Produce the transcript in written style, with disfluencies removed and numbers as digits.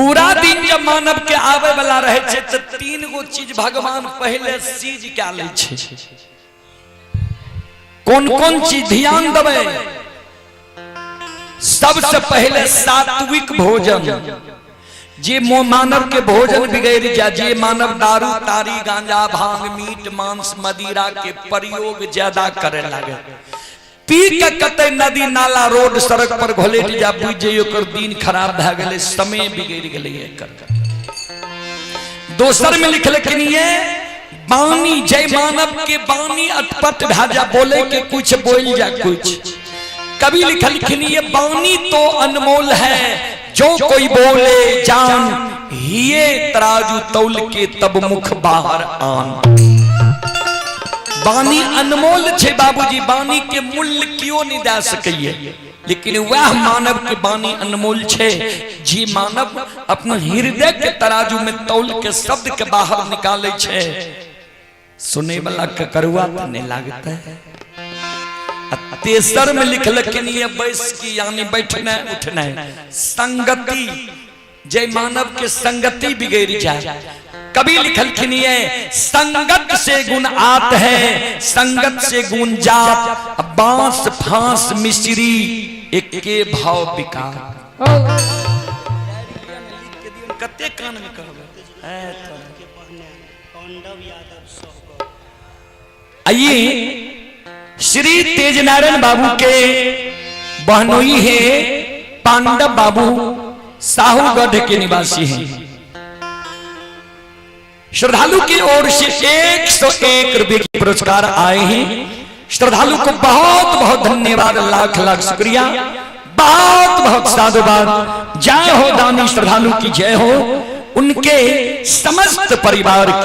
बुरा दिन जब मानव के आवे वाला रहे छै तऽ तीन गो चीज भगवान पहिले सीज कए लै छै। कोन कोन चीज ध्यान देबै? सबसे पहिले सात्विक भोजन। जे मानव के भोजन बिगड़ जाए, जे मानव दारू तारी गांजा भांग मीट मांस मदिरा के प्रयोग ज्यादा करे लागे, पी के कते नदी नाला रोड सड़क पर घोलेट जा, बुझ जइयो ओकर दिन खराब भए गेलै, समय बिगड़ गेलै एकर। दोसर में लिखलखिन ये बानी, जय मानव के बानी अटपट भए जा, बोले के कुछ बोल जा कुछ। कवि लिखलखिन ये बानी तो अनमोल है, जो कोई बोले जान, ये तराजू तौल के तब मुख बाहर आन। बानी अनमोल छे बाबूजी, बानी के मूल्य क्यों नहीं दे सकैये, लेकिन वह मानव के बानी अनमोल छे जी मानव अपना हृदय के तराजू में तौल के शब्द के बाहर निकाले छे, सुने वाला के करुआ तो नहीं लागता है। तेसर में लिखलखिन ये बैस की यानी बैठना उठना संगति, जय मानव के संगति बिगड़ जाए। कभी लिखलखिन ये संगत से गुण आत है, संगत से गुण जात, बांस फांस मिश्री एके भाव विकार। कते कान में कहबै? आइए श्री तेजनारायण बाबू के बहनोई है पांडव बाबू, साहूगढ़ के निवासी हैं। श्रद्धालु की ओर से 101 रुपए के पुरस्कार आए हैं। श्रद्धालु को बहुत बहुत धन्यवाद, लाख लाख शुक्रिया, बहुत बहुत साधुवाद। जय हो दानी श्रद्धालु की जय हो, उनके समस्त परिवार की।